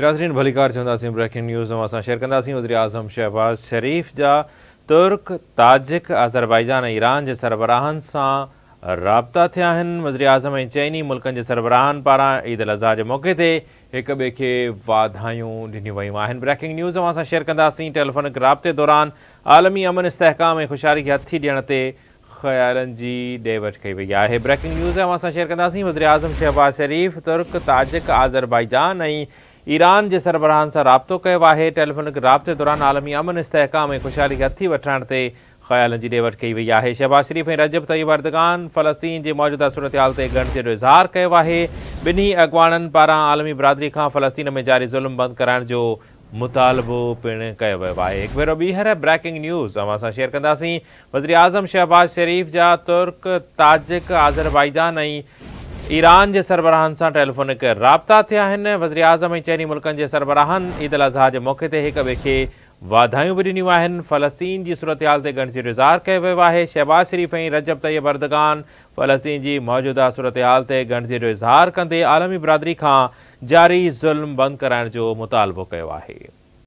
ناظرين ڀليڪار چونداسين بريڪنگ نيوز اوهان سان شيئر ڪنداسين وزيراعظم شهباز شريف جا ترڪ، تاجڪ، آذربائيجان ۽ ايران جي سربراهن سان رابطا ٿيا آهن وزيراعظم ۽ چئني ملڪن جي سربراهن پاران عيد الاضحيٰ جي موقعي تي هڪ ٻئي کي واڌايون ڏنيون ويون آهن بريڪنگ نيوز اوهان سان شيئر ڪنداسين ٽيليفونڪ رابطي دوران عالمي امن استحڪام ۽ خوشحالي کي هٿي ڏيڻ تي خيالن جي ڏي وٺ ڪئي وئي آهي بريڪنگ نيوز اوهان سان شيئر ڪنداسين وزيراعظم شهباز شريف ترڪ، تاجڪ، آذربائيجان ۽ ايران جي سربراهن سان رابطو ڪيو آهي ٽيليفونڪ رابطي دوران عالمي امن استحڪام ۽ خوشحالي کي هٿي وٺرائڻ تي خيالن جي ڏي وٺ ڪئي وئي آهي شهباز شريف ۽ رجب طيب اردگان فلسطين جي موجوده صورتحال تي ڳڻتي جو اظهار ڪيو آهي ٻنهي اڳواڻن پاران عالمي برادري کان فلسطين ۾ جاري ظلم بند ڪرائڻ جو مطالبو پڻ ڪيو ويو آهي. هڪ ڀيرو ٻيهر بريڪنگ نيوز اوهان سان شيئر ڪنداسين. وزيراعظم شهباز شريف جا ترڪ، تاجڪ، آذربائيجان ۽ ايران جي سربراهن سان ٽيليفونڪ رابطا ٿيا آهن. وزيراعظم ۽ چئني ملڪن جي سربراهن عيد الاضحيٰ جي موقعي تي هڪ ٻئي کي واڌايون به ڏنيون آهن. فلسطين جي صورتحال تي ڳڻتي جو اظهار ڪيو ويو آهي. شهباز شريف ۽ رجب طيب اردگان فلسطين جي موجوده صورتحال تي ڳڻتي جو اظهار ڪندي عالمي برادري کان جاري ظلم بند ڪرائڻ جو مطالبو ڪيو آهي.